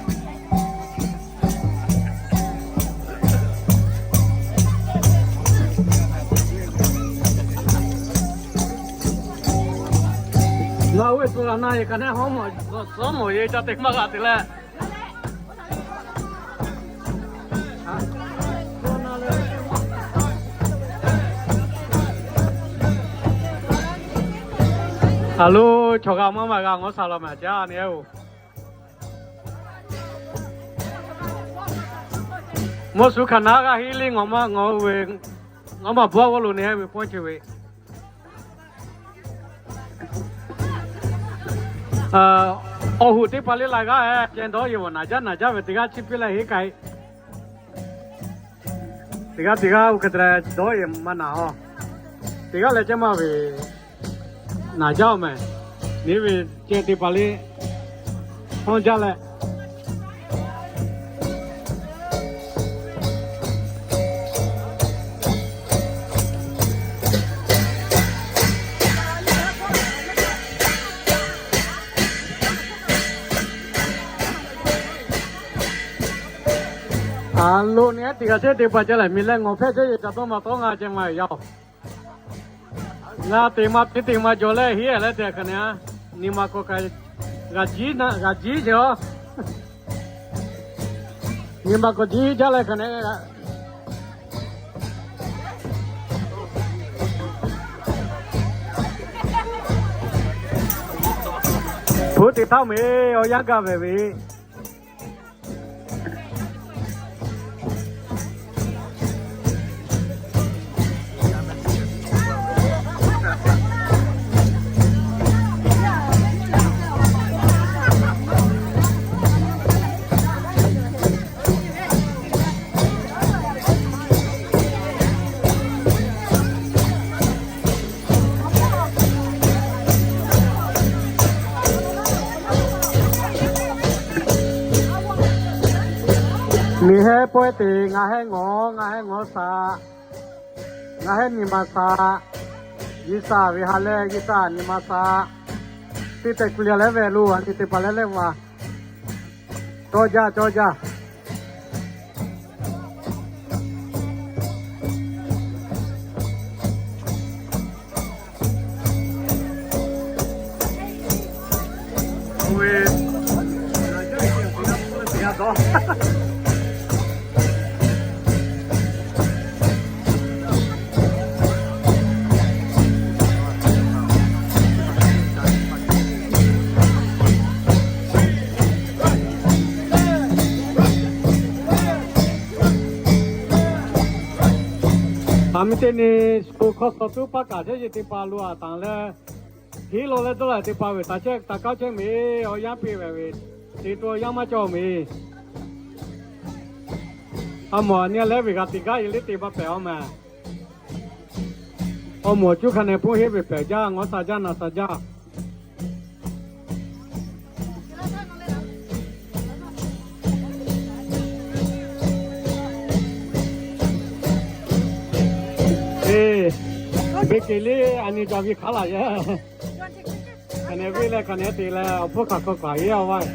na e kaꞈ neˇ, hawˉ mawˬ, suhˉ mawˬ e ca te maˇ g'a te leh. Aˬ lo, chaw g'a maˇ maˇ g'a ngawˬ shaˍ law maˬ jaˇ neˇ oˬ. Mawˇ shu hkanˍ naˉ g'aˇ hiˉ le, ngawˬ maˇ, ngawˬ ve, ngawˬ maˇ bvuhˇ g'awˇ lo neˇ ve pawehˇ ce ve. Awˬ hoꞈ teˇ hpaˍ le laiˬ g'aˇ e ceh dawˇ yeˬ vaˬ naˍ jaˇ naˍ jaˇ ve teˇ g'aˇ chi piˇ leh heˆ k'ai. Teˇ g'aˇ teˇ g'aˇ oˇ hk'e te leh dawˇ yeˬ maˇ naˍ a. Teˇ g'aˇ leh ceh maˇ ve naˍ jaˇ oˬ mehˍ. Neˇ ve ceh teˇ hpaˍ le hawˇ jaˇ leh. Aˬ lo neˇ teˇ g'aˇ ceh teˇ hpaˍ ceh leh miˬ leh ngawˬ hpehˇ ceh yeˬ ca tawˇ maˇ tawˇ ngaˇ ceh maˇ yaˇ oˬ. Ngaˬ teˇ maˇ teˇ teˇ maˇ jaw leh heˆ leh te hk'aˬ neˇ a. Nyi ma k'o kaꞈ g'a jiˉ na g'a jiˉ ceh a. Nyi ma k'o jiˉ jaˇ leh hk'aˬ neˇ. Hpu teˇ htaˇ meh awˬ yanˇ gaˇ ve ve. Miˬ heh pawehˇ te, ngaˬ heh ngawˬ, ngaˬ heh ngawˬ shaˍ, ngaˬ heh nyi ma shaˍ, G'uiˬsha ve ha leh G'uiˬsha nyi ma shaˍ, teˇ tehꞈ ku liˬ leh ve lo a nyi teˇ hpaˍ leh leh va, cawˇ jaˇ cawˇ jaˇ. Aˬ miˬ teˇ nyi shu hkawˇ suh tuˉ paˇ kaꞈ chehˇ yeˬ teˇ hpaˍ lo aꞈ tanˍ leh, hiˉ lo leh dawˇ la teˇ hpaˍ ve taꞈ chehˇ taꞈ kaˉ chehˇ meh, awˬ yanˇ piˇ ve ve, teˇ to awˬ yanˇ maˇ cawˬ meh. A mawˬ a nyi leh ve g'a teˇ gaˇ yeˬ le te baˇ pehˍ a meh. Awˬ mawˬ cuˇ hk'a neh puˇ heˆ ve pehˍ jaˇ, ngawˬ shaˍ jaˇ naˍ shaˍ jaˇ. Eˬ, beˬ keˬ le a nyi ca ve hk'aˉ laˬ yaˇ. Hk'aˬ neh venˇ leh hk'aˬ neh te leh awˬ hpfuhˇ hk'aˬ hk'aw kaꞈ heˆ a vaˇ.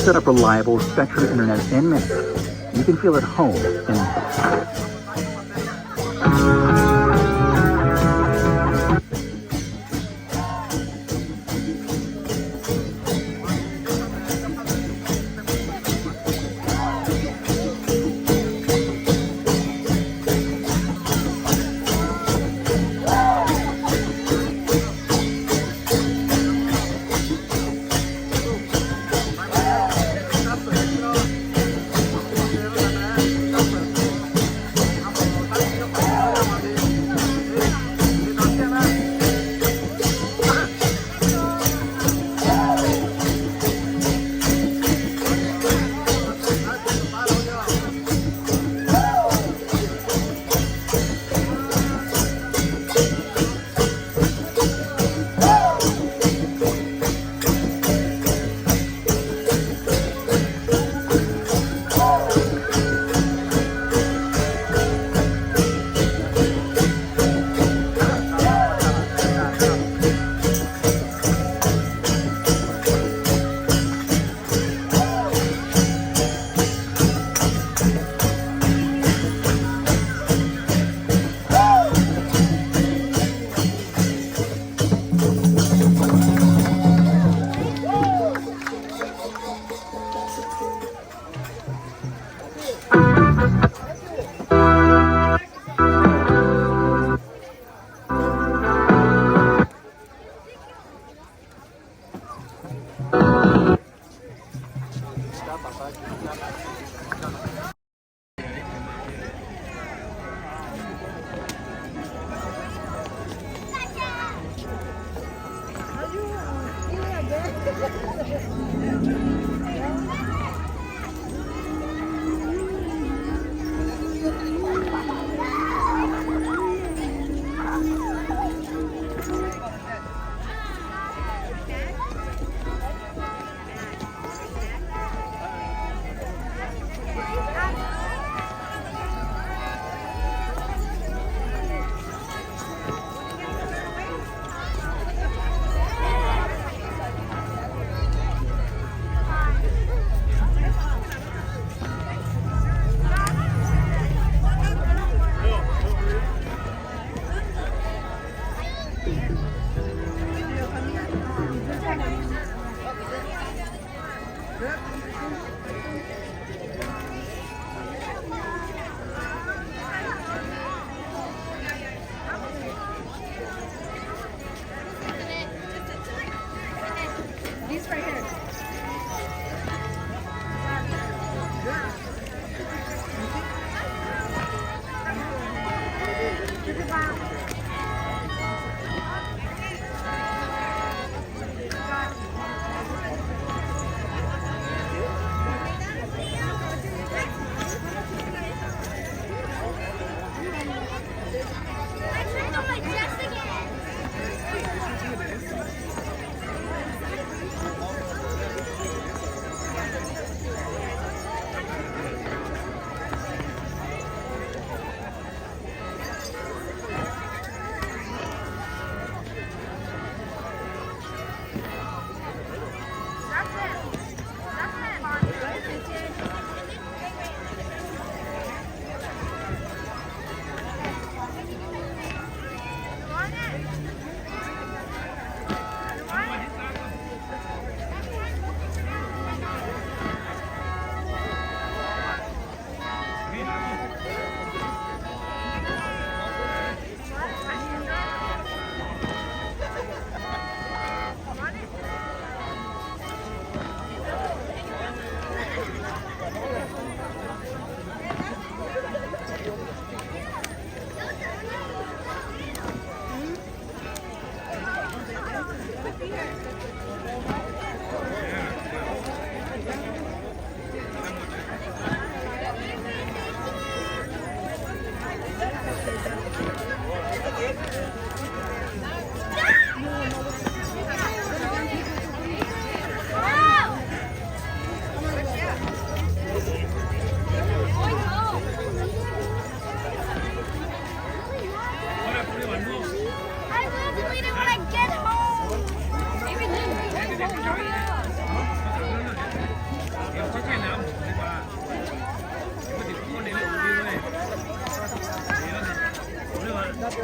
Set up reliable Spectrum internet in minutes. You can feel at home in Come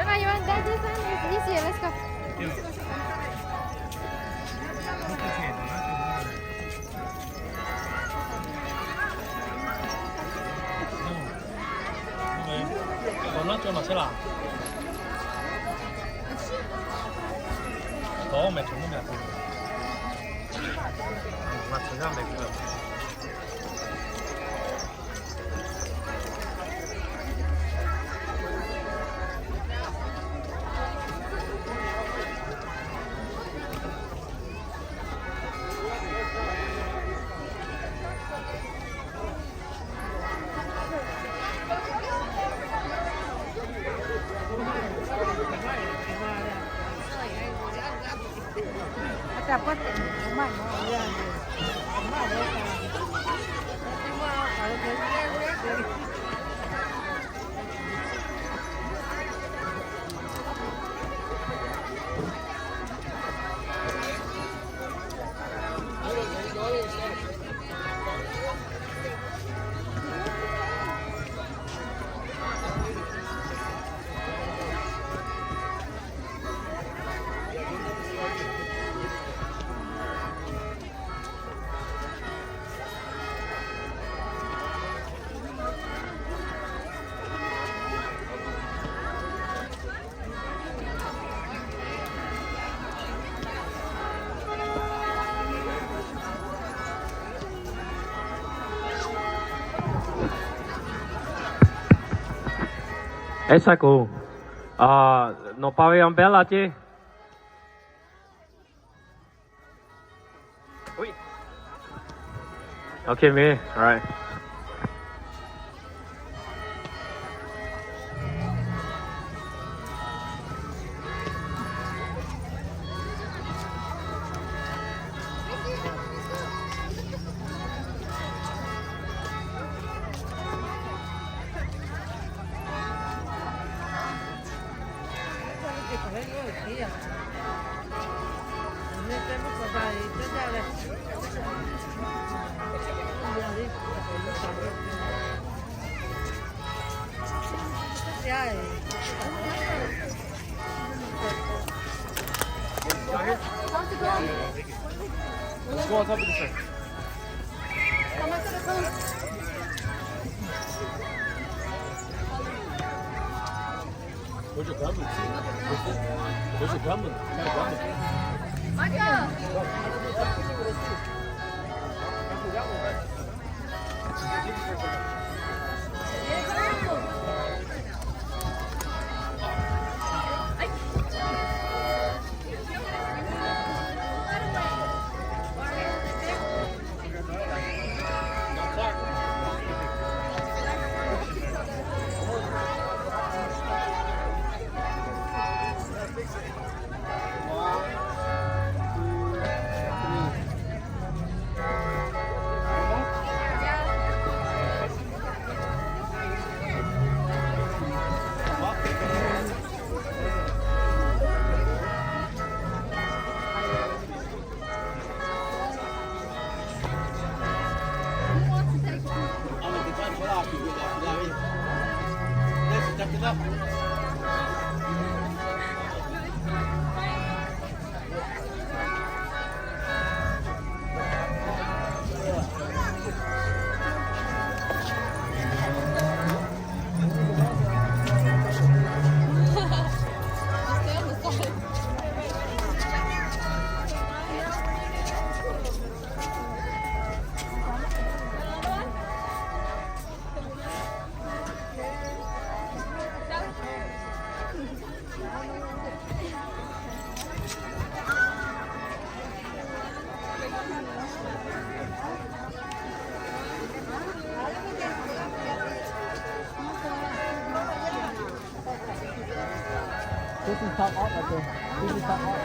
on, you want that this one? It's easier. Let's go. K'awꞈ laˇ cawˇ laˬ chehˇ laˬ. K'awꞈ mehˍ chawꞈ mvuhˇ mehˍ k'o, ngaˬ chawꞈ yaˇ mehˍ k'o. Aiˉ shaˉ k'o, nawˬ pa ve umbrella ceˇ. Okay, me. All right. Let's go on top of the side. This is top up, okay. This is top up.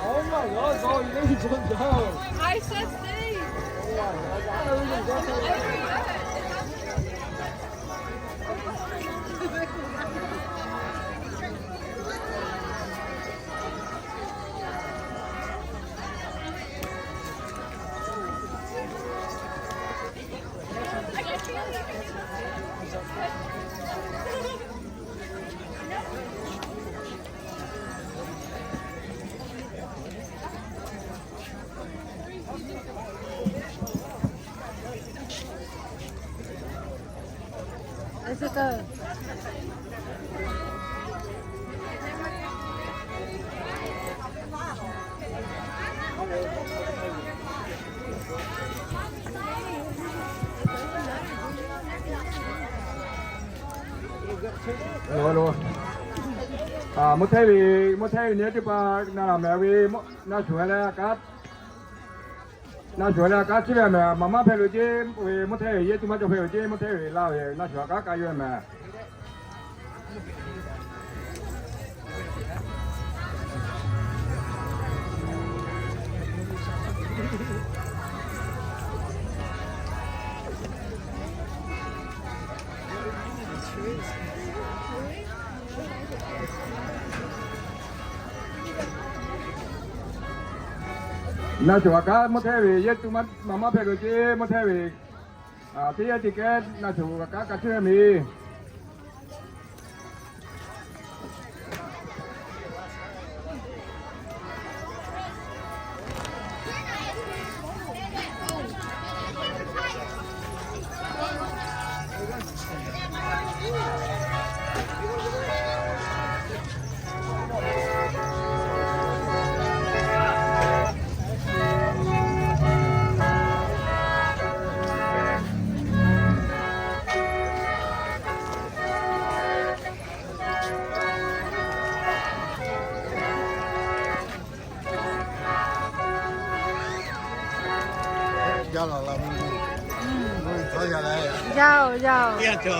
Oh my God, bro, you really jumped down. I said stay. Oh my God. Mvuhˇ hteˇ ve, mvuhˇ hteˇ ve nyi teˇ hpaˍ na laˬ mehˍ ve, na shuˍ leh a kaˉ, na shuˍ leh a kaˉ ciˇ ve mehˍ. Maˍ maˇ hpehꞈ lo ceˇ ve, mvuhˇ hteˇ ve yehˇ tuˇ maˇ cawˬ hpehꞈ lo ceˇ, mvuhˇ hteˇ ve laˇ ve na shuˍ a kaˉ k'ai ve mehˍ. Na shuˍ a kaˉ mvuhˇ hteˇ ve yehˇ tuˇ maˇ, maˍ maˇ hpehꞈ lo ceˇ, mvuhˇ hteˇ ve teˇ yehˇ teˇ kehˉ na shuˍ a kaˉ ka ciˇ ve mehˍ. Yaˇ-oˬ, yaˇ-oˬ.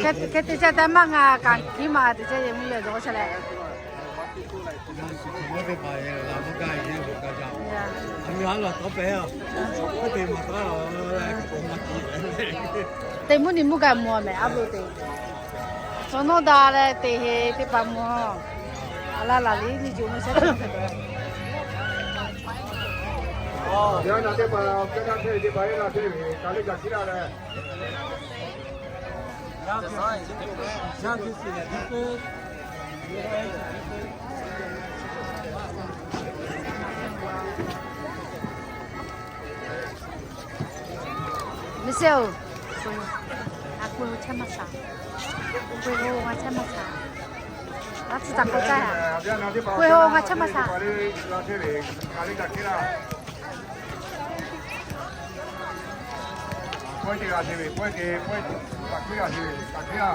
Hk'e te chehˇ taˇ maˇ ngaˬ kaꞈ kiˉ maˬ te chehˇ ve mvuhˇ yaˇ dawˇ chehˇ leh. Teˇ mvuhˇ ni mvuhˇ gaˇ mvuh mehˬ, a lo te. Chaw nawˇ da leh teꞈ heˍ teˇ hpaˍ mvuh. A laˇ laˬ liˇ nyi juˬ mvuh shehˉ. Yaˇ naˬ teˇ hpaˍ caˇ daˇ chehˇ ve teˇ hpaˍ yaˇ naˬ teˇ ve ka liˇ kaꞈ kiˉ laˇ leh. Mehˬ shehˆ-oˬ, a k'oˆ-o chehˇ maˇ shaˍ. K'oˆ-o ngaˬ chehˇ maˇ shaˍ. A tcuh taˍ k'o caˇ-a. K'oˆ-o ngaˬ chehˇ maˇ shaˍ. Pawehˇ te g'a te ve, pawehˇ te, pawehˇ te, taꞈ kuiˉ g'a te ve, taꞈ kuiˉ g'a.